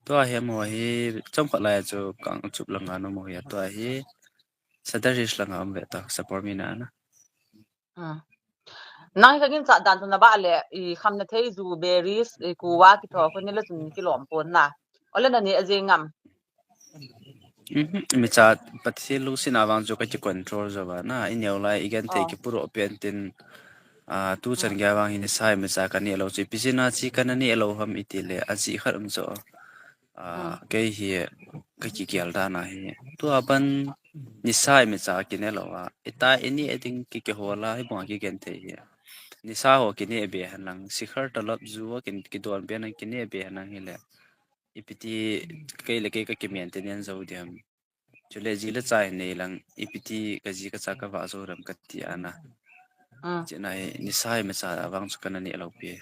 Tua hi amaho hi, chomkhat lai chu Kangchup langa na um hi, tua hi Sadarish langa um ve ta, Sapormeina na. Hmm. Nang hi ka ginchat dan chu na ba le, i kham na thei ju, berries, i kuva kitho, ko ni le chun kilom pon na. Ole na ni a jing ngam. Mhm. Imacha Pathen lungset na vang chu ka ki control jou va na, i neo lai, i genthei, ah, kipudoh pen tin, ah, tu chan, ah, gei a vang hi nisa imacha ka neh lou chu, ipi jeh a chi kana neh lou ham i ti le, ajeh khat um chu, ah, ah, kei hi ka kigel dan a hi. Tua ban nisa imacha ki neh lou a, i ta i neh ding ki kihol a, hi bang a ki genthei hi. Nisa ho ki neh be hen lang, sikhar talap ju a ki, kidon be hen lang, ki neh be hen lang hi le. Ipi ti kei le kei ka ki maintenance jou diam. Chule ji le cha hi nei lang, ipi ti ka ji ka cha ka vah jou diam ka ti a na. Ah. Chi na hi, nisa imacha vang chu kana neh lou pi.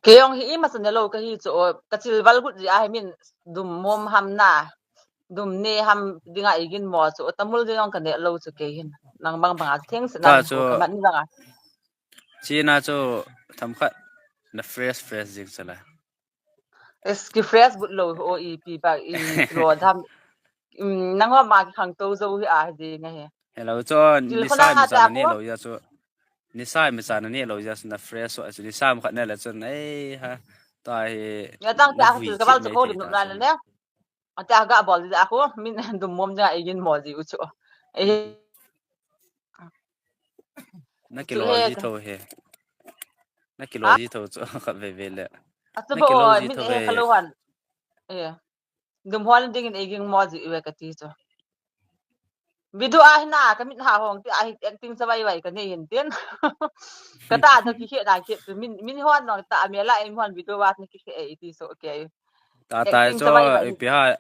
Kei jong hi imacha neh lou ka hi chu, ka chilval got ji a hi min dum mom ham na. Dum ne ham dinga i gin mo chu, tamul jong ka neh lou chu kei hin. Nang bang bang a theng se na chu ka man ni bang a. Chi na chu themkhat na fresh fresh jing chu la. Es ki fresh but lou ho ipi ba i lo tham. Um, nang ho ma ki khangtou jou hi a hi ding ahi. Hello, chu nisa imacha na neh lou jeh chu. Nisa imacha na neh lou jeh chu na fresh ho chu nisa imakhat neh le chun ei ha. Tua hi. Ya tang ta chu ka bal chu ko lim na le. Ata ga bol jeh a ko min dum mom jeh a i gin mo ji u chu. Eh. Na kilo ji tho he. Na kilo ji tho chu khat ve ve le. Atu ba o min he kalo han. Eh. Dum hol ding in i gin mo ji u ka ti chu. Video a hi na ka min ha hong ti a hi acting sa vai vai ka nei hin tin. Ka ta to ki khe na khe tu min, min hon nong ta me la i hon video wa ni ki khe e ti so ke. Ta ta chu ipi ha.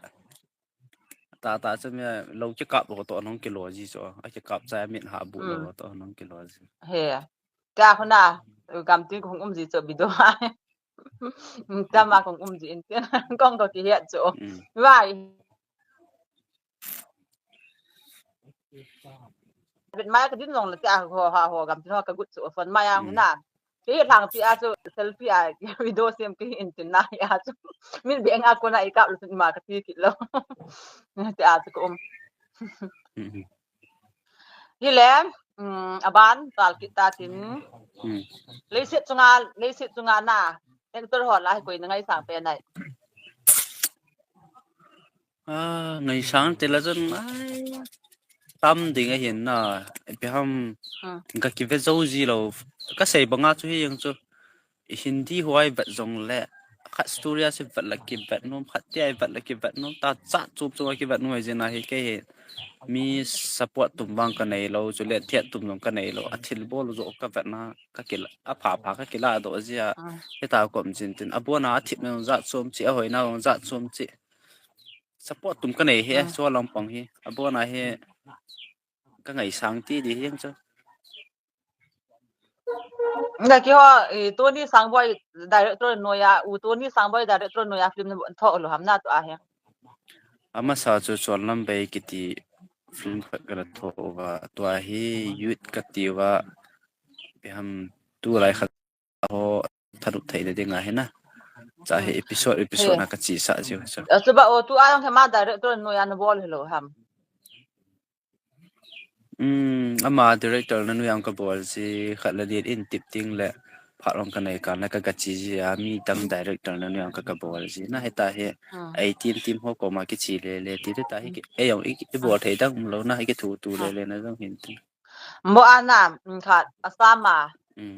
Ta ta chu mi lo ki kap ho to nong kilo ji chu. A ki kap cha min ha bu lo to nong kilo ji. He. Ka khu na, gam tin kong um ji chu video a. Tama kong um ji in tin. Kong ko ki hiat chu. Vai. Bet mai ka din long la tia ho ha ho gam tin ho ka gut chu phone mai a na. Ki lang tia chu selfie a video sem ki in tin na ya chu. Min be nga ko na i kap lu ma ka ti ki lo. Tia chu ko um. Hile, um, aban tal kit ta tin. Leiset chunga, leiset chunga na. Actor ho la koi na ngaisang pe nai. Ah, ngaisang te la chun ai. Tam ding ahin na. Ipi ham ka kive jou ji lou. Ka sei banga chu hi jeng chu. Hindi huai vet jong le. khat story a si vet la kivet nom, khat tia vet la kivet nom, ta cha chup chu kivet nom, hijeh a hi kei hi mi support tum vang kanei lou, chule thiat tum jong kanei lou, athil bol jo kavet na, kakila, apha pha kakila doh jia, hita kom jin tin, abon a athip na jat chom chi, ahoina jong jat chom chi. Support tum kanei hi, chu lampang hi, abon a hi, kangaisang ti di hi chu. Nga kiho, eh, Tony Sangboi director noiya, u Tony Sangboi director noiya film na tho lo ham na tu ahi. Amasa chu Chonlam Bei kiti film khat kana tho uva, tua hi youth kati uva, ipi ham tulai khat ho thanup theina dinga hi na. Cha hi episode, episode na kachi sa jiu chu. Chuba o tu a jong hi ma director noiya na bol hi lo ham. Um, ama director na noiya kabol ji khat le ni in tip ting le phat ong kanei kal na ka, kachi ji a mi tam director na noiya ka, kabol ji na hita hi. Ei team team ho koma kichi le le ti ta hi ki, ei jong i, i bol thei dang um lo na hi kithu tu le le na jong hin ti. Mo ana, um, khat, Assam a.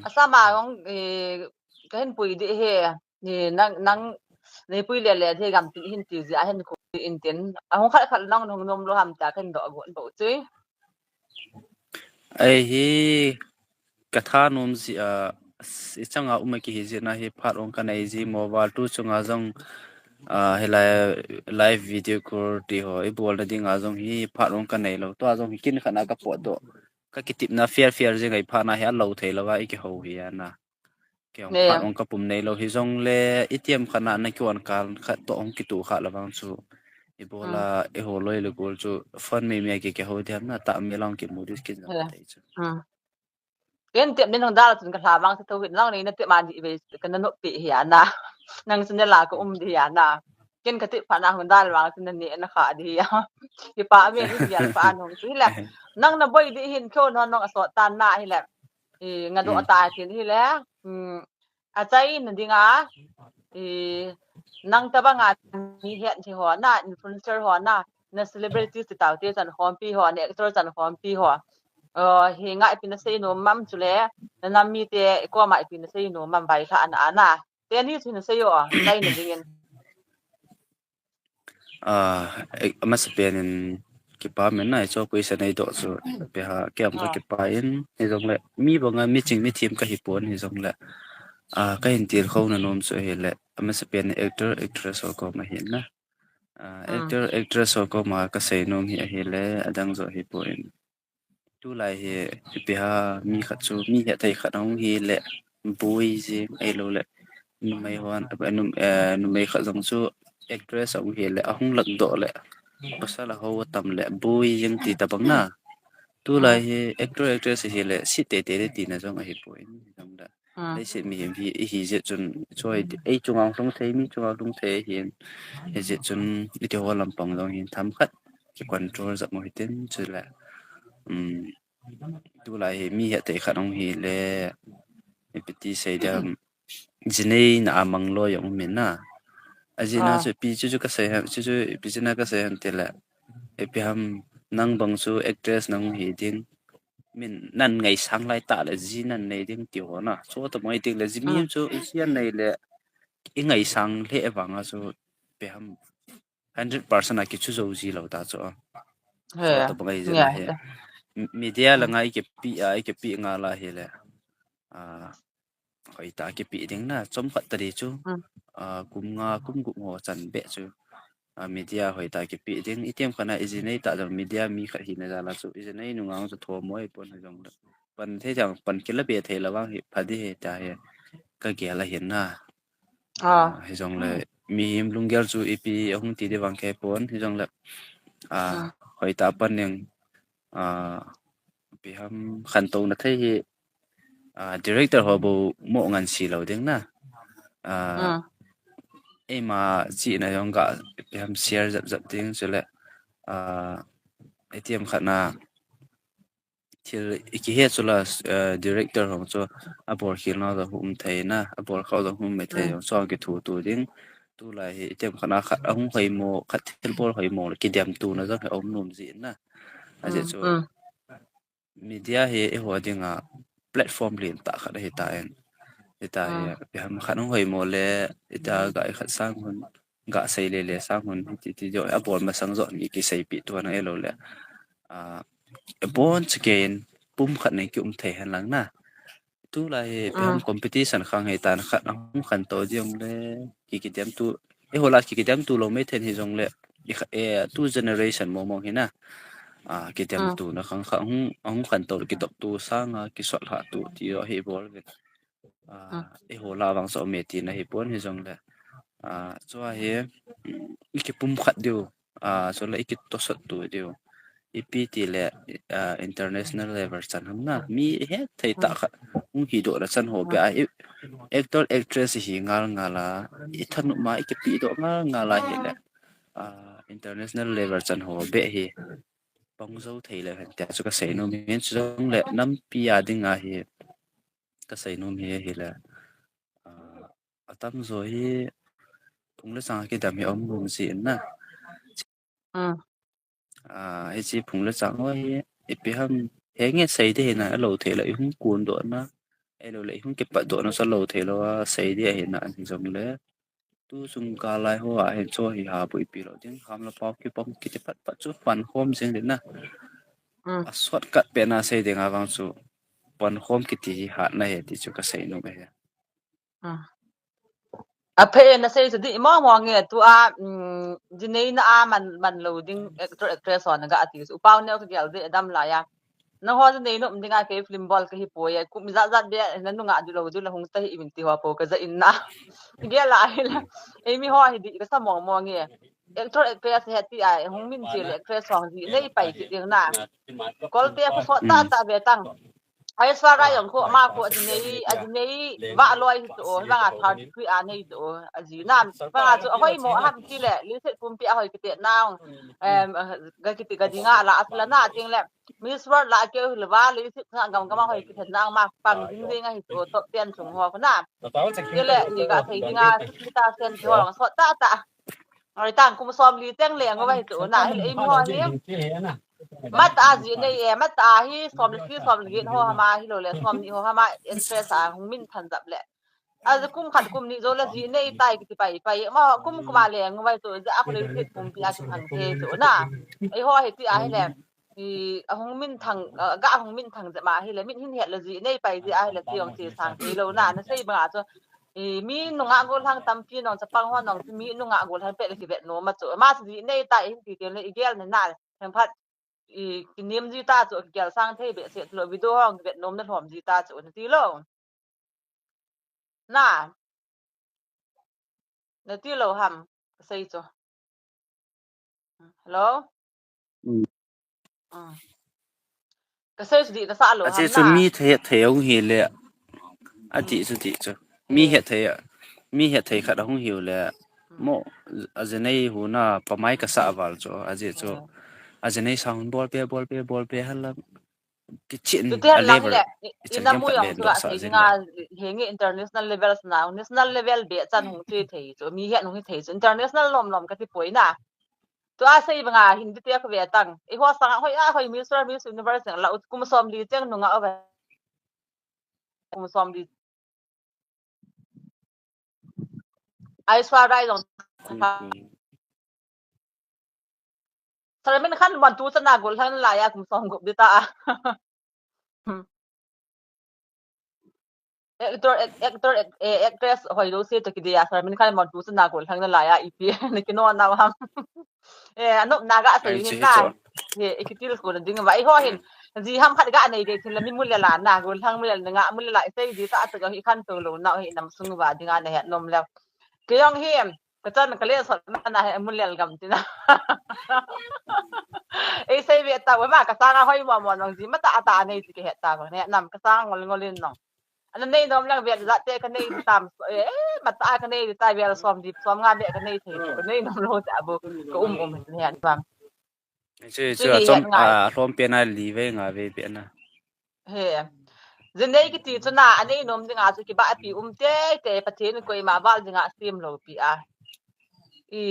Assam a jong, eh, kahin pui di hi. Ni nang, nang, ni pui le le di gam tin hin ti ji a hin khu in tin. Ahung khat khat nang nung nom lo ham ta kahin doh gon bou chu. Ei hi katha nom ji a, i changa um a kihi ji na hi phat ong kanei ji mo val tu chunga jong, a, hilai live video call ti ho i bol na dinga jong hi phat ong kanei lo. Tua jong hi kin khat na kapot doh. Kakitip na fair fair ji ngai phat na hi alo thei lo va i kiho hi a na. Kei jong phat ong kapum nei lo hi jong le, i team khat na na kion kal khat to ong kitu kha la vang chu. I bol a, i ho loi le gol chu, phone mei mei a ki, kiho diam na ta me long kimu dis kin jong thei chu. Ken tep nin hong dal chun ka hla vang se tho hin lang nei na tep ma di ve ka na nop pi hi a na. Nang chun la ka um di hi a na. Ken ka tep pha na hong dal vang chun na ne na kha di hi a. Kipa me ni dial pa an hong chu hi le. Nang na boi di hin kho no nong asot tan na hi le. I nga do ta tin hi le. Um, achai na dinga. I nang tabang a mi het hi ho na, influencer ho na, na celebrity ti tau te chan khompi ho, na actor chan khompi ho. Hi ngai pi na sei nom mam chule, na nam mite koma ipi na sei nom mam vai kha ana ana. Teni chu na sei o, tai na dingin. A, eh, amasa pen in kipa men na, i cho question nei doh chu, pe ha, kei jong ka kipa in, hijong le, mi banga mi ching mi thim kahi pon, hijong le, a, kahin til khou na nom chu hi le, amasa pen actor, actress ho koma hin na. A, actor, actress ho koma ka sei nom hi ahi le, adang jo hi pon. Tulai hi, ipi ha, mi khat chu, mi hetthei khat ahung hi le, boi jing, ahilou le, numei hon, eh, num-, eh, numei khat jong chu, actress ahung hi le, ahung lak doh le, pasal aho atam le, boi jing ti tabang na. Tulai hi, actor, actress hi le, si teitei le tina jong ahi poi, jong da. Leiset mihem hi, i hi jeh chun, choi, ei chunga lhung thei, mi chunga lhung thei hin, hi jeh chun, iti ho lampang jong hin, themkhat, ki control jep mo hitin, chule, um, tulai hi mi hetthei khat hung hi le, ipi ti sei diam, jinei na a mang loi jong um in na. Ajeh na chu ipi chu chu ka sei ham, chu chu ipi chu na ka sei ham ti le, ipi ham nang bang chu actress nang hi ding. Min nan ngaisang lai ta le ji nan nei ding ti ho na. Chu ta mai ding le ji mi chu ji an nei le i ngaisang le vang a chu ipi ham hundred percent a kichu jo ji lo ta chu. He. Chu ta bang ai ji na he. M-, media la ngai ke pi a, ke pi nga la hi le. A, hoi ta ke pi ding na, chom khat ta di chu. A, kum nga, kum gup ho chan be chu. A, media hoi ta ke pi ding. I team khat na i ji nei ta jong media mi khat hi na ja la chu. I ji nei nunga chu tho mo i pon jong le. Pan the jang, pan kila be thei la vang hi, pha di he ta he. Ka gel a hin na. A, hijong le, mihem lunggel chu ipi ahung ti di vang kei pon, hijong le, a, hoi ta pan ning, a, ipi ham khantou na thei hi, a, director ho bou mo ngan si lo ding na. A, eima chi na jong ga ipi ham share jap jap ding chule, a, i team khat na, thil i kihe chu la, eh, director hong chu a bol khel na jong um thei na, a bol khau jong um mai thei jong chu a kithu tu ding. Tulai hi i team khat na khat ahung hoi mo, khat thil bol hoi mo le kidem tu na jong hi um nom ji na. Ajeh chu media hi i ho dinga platform lien ta khat ahi ta in. Ita hi, ipi ham khat hung hoi mo le, ita ga i khat sang hun, ga sei le le sang hun, ti ti jo, a bol masang jo ni ki sei pi tu na elo le. A, bon chikein, pum khat nei ki um thei hen lang na. Tu lai hi, ipi ham competition khang hei tan khat hung khan to jong le, ki ki dem tu, e hola ki ki dem tu lo mai then hi jong le, i kha, e, tu generation mo mo hi na. A, ki dem tu na khang kha hung, hung khan to ki dop tu sang a, ki sot ha tu ti jo hi bol ve. A, e hola vang so me ti na hi pon hi jong le. A, chua hi, i ki pum khat diu. A, so le i ki to sot tu diu. Ipi ti le, a, international level chan ham na. Mi he thei ta khat. Hung hi do la chan ho be a. I, actor, actress hi ngal ngal a. I thanu ma i ki pi do ngal ngal a hi le. A, international level chan ho be hi. Pang zo thei le hen tia chu ka sei nom hi. Chu jong le nampi a ding a hi. Ka sei nom hi hi le. A, atam zo hi phung le chang kidam hi om lum si in na. A, hi chi phung le chang ho hi ipi ham he nge sei de hi na a lo thei le i hung kun do na. E lo le i hung kipat do na sa lo thei lo a sei de hi na an hi jong le. Tu sung ka lai ho a hin cho hi ha bu ipi lo ding ham la pau ki pom ki te pat pat chu pan khom jing le na. A shortcut pe na sei ding a vang chu pan khom ki ti hi hat na he ti chu ka sei nom he. A phe na sei chu di mo mo nge tu a, um, di nei na a man, man lo ding actor actress ho na ga ti chu pau neo ka gel de dam la ya. Na ho chu nei nom ding a ke film bol ka hi po ya. Kum jat jat be na nunga du lo du la hung ta hi min ti ho po ka ja in na. Gel a hi la. Ei mi ho hi di ka sa mo mo nge. Actor actress he ti a hung min chi le actress ho di nei pai ki ding na. Kol te ko so ta ta be tang. Aishwarya jong ko ma ko ajinei, ajinei, va loi hi to, vanga third degree a nei to, aji na, vanga chu ahoi mo ham ti le, li set pumpi ahoi kiti na, em, ga kiti ga dinga la, asla na ting le, Miss World la keu le va, li set na gam gam ahoi kiti na, ma pang ding ding ahi to, top ten chung ho na. Ti le, ni ga thei dinga, kita sen ho, so ta ta. Oi, tang kum som li teng le ngo vai tu na, hi le, ei mi ho hi. Mat a ji nei e, mat a hi som li, som li ho hama hi lo le, som ni ho hama interest a hung min than jap le. A ji kum khat kum ni jo le ji nei tai kiti pai pai. Ma kum kum a le ngo vai tu, ja a ko le pit kum pi a ki thang the tu na. Ei ho hi ti a hi le. I, ahung min thang, a, ga ahung min thang jep ma hi le, min hin het le ji nei pai ji a hi le, ti jong ti sang ti lo na, na sei banga chu. I, mi nunga gollhang tampi nong chapang ho nong mi nunga gollhang pe le ki vet nom a chu. Ma chu ji nei ta i ti ti le i gel ne na, theng phat i ki nem ji ta chu, ki gel sang thei be se lo, video hong ki vet nom na lhom ji ta chu, na ti lo. Na. Na ti lo ham, ka sei chu. Hello? Mm. Ah. Ka sei chu di na sa lo ham na. Ache chu mi thei, thei hung hi le. Ati chu ti chu. Mi he thei, mi he thei khat hung hi le. Mo, a ji nei hu na pa mai ka sa val chu. Ache chu. A ji nei sound bol pe, bol pe, bol pe hala. Kichin a level. Ina mu yong chu a sei dinga, henge international level na, national level be chan hung che thei chu, mi hian hung thei chu, international lom lom ka ti poi na. Tu a sei banga Hindi te ka ve tang. I ho sang hoi a hoi Mister Miss Universe la ut kum som li cheng nunga ove. Kum som li. Aishwarya jong. Salman Khan mon tu chana gollhang lai a kum som gup di ta a. Actor, actor, actress hoi lo se to ki dia Salman Khan mon tu chana gollhang lai a ipi na ki no na ham. Eh, anop na ga sei hin na. He, i ki til ko na ding va i ho hin. Ji ham khat ga nei de thil mi mu le la na, gollhang mu le na nga mu le la i sei di ta ta ga hi khan to lo na hi nam sung va dinga na he nom le. Ke jong hi, ka chan ka le sot na na he mu le gam ti na. Ei sei ve ta va ma ka sanga hoi mo mo nong ji ma ta ta nei ti ke he ta va ne nam ka sang ngol ngol in nong. Ana nei nom lang ve la te ka nei tam, eh, ma ta ka nei ta ve som di som nga ve ka nei thei. Ka nei nom lo ta bu ka um um ne he bang. Chu, chu, chu a chom, a, lhom pen a li ve nga ve pe na. He. Ji nei kiti chu na, a nei nom dinga chu kiba pi um te, te Pathen koima val dinga sim lo pi a. I,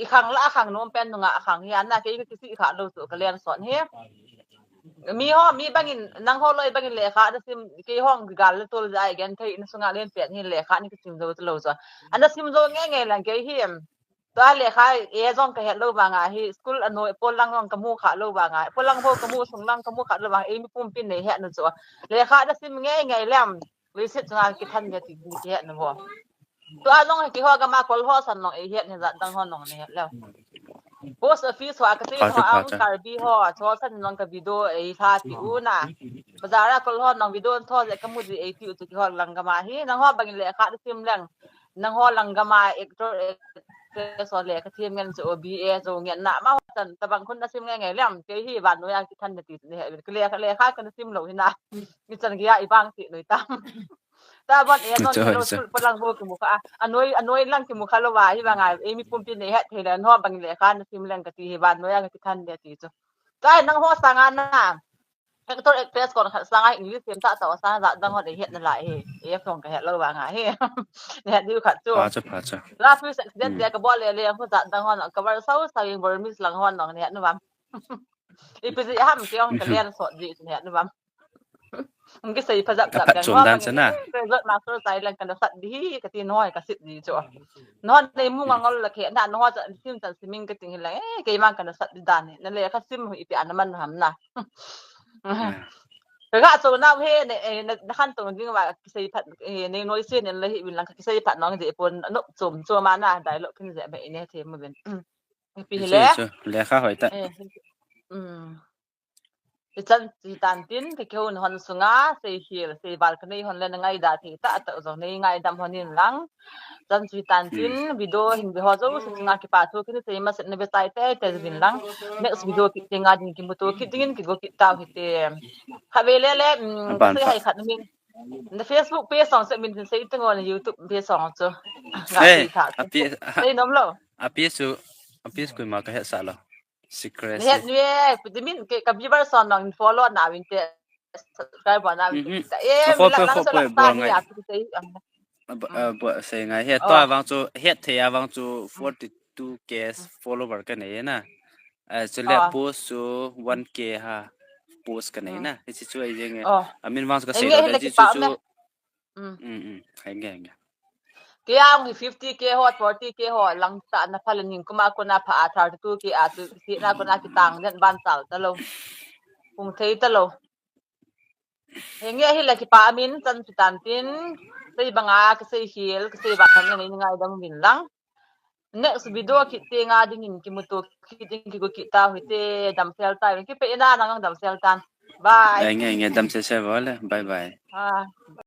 i khang la khang nom pen nunga khang hi a na ke ki si kha lo chu ka len son he. Mi ho, mi bangin, nangho loi bangin lekha na sim, keiho gal le tol ja ai gen thei, na sunga len pet hin lekha ni kisim jo lou jo. Ana sim jo nge nge lang kei hi. Tua lekha e jong ka het lou vanga hi, school a noi, pol lang jong ka mu kha lou vanga, pol lang ho ka mu, sung lang ka mu kha lou vanga, eimi pumpin nei het na chu. Lekha na sim nge nge lem, leiset chunga kithan nge ti, ti het na ho. Tua jong keiho gama kol ho san jong ei het ni, jat dang ho jong nei het lou. Post office ho, ka ti ho, ang Karbi ho, chu san jong ka video ei lha ti u na. Bazar a kol ho jong video tho je ka mu ji ei ti u chu keiho lang gama hi, nangho bangin lekha na sim leng. Nangho lang gama actor, actress ho lekha thiem ngen chu, B A jo ngen na ma ho chan tabang khun na sim nge nge lem, kei hi vannoi a kithan na ti ni he, lekha, lekha ka na sim lou hi na. Mi chan gei a i bang ti noi tam. Tabang e jong kei lou, school pol lang ho kimu kha. Anoi, anoi lang kimu kha lou va, hi vanga, eimi pumpin nei het thei le, nangho bang lekha na sim leng ka ti hi, vannoi a kithan na ti chu. Kai nangho sanga na. Actor, actress kon khat sanga English sim ta ta sanga jat dang ho nei het na lai hi. E phong ka het lou vanga hi. Nei het diu khat chu. Pha cha, pha cha. La fi accident te ka bol le le, ho jat dang ho ka var sau sau in Burmese lang ho nong nei het nu vam. Ipi ji ham kei ong ka len sot ji nei het nu vam. Ong kisei pha jap jap dang ho. Chom dan cha na. Result master sai lang ka na sat di hi ka ti noi ka sit di chu. Nangho nei mu nga ngol la khe na, nangho cha sim chan siming ka ting hi la, eh, kei mang ka na sat di dan hi. Na lekha sim ipi ana man ham na. Ka ga so na he ne, eh, na, na khan to ding va kisei phat, eh, nei noi se ne la hi vin lang ka kisei phat nong je pon no chom chom ma na dialogue phin je me ne the mu vin. Pi le. Lekha hoi ta. Eh, mm. Ichan chi tan tin, ka kihou na hon sunga, sei hil, sei val ka nei hon le na ngaida thei ta, ta jong nei ngaidam hon in lang. Chan chi tan tin, video hin ve ho jo, sa chunga kipa thu, kini sei ma set na ve tai te, te vin lang. Next video kit te nga ding kimuto, kit dingin kigo kit tau hi te. Kha ve le le, mm, sei hai khat min. Na Facebook page song se min sei te ngo na YouTube page song chu. Nga sei tha. Sei nom lo. A page chu, a page koima ka het sa lo. Secret. Ni het ni e, putimin ke ka viewer son nang follow na win te, subscribe na win te. Eh, mi lang lang so la sa ni a pute. Bo sei ngai he to avang chu, het the avang chu forty two K follower ka nei na. Eh, chu le post chu one K ha post ka nei na. Hichi chu ai jeng e. Amin vang chu ka sei lo de ji chu chu. Mm, mm. Henge, henge. Kei ang hi fifty K ho, forty K ho, lang ta na pha le ning kuma kuna pha a thirty two K a chu, si na kuna kitang den ban tal ta lo. Kung thei ta lo. Henge hi la kipa amin chan chi tan tin, sei banga ka sei hil, ka sei bang na nei ngaidam vin lang. Next video kit te nga dingin kimuto kit ding kigo kit ta hi te, damsel ta, kipe ina nang damsel tan. Bye. Nge, nge, damsel se vale. Bye bye. Ah.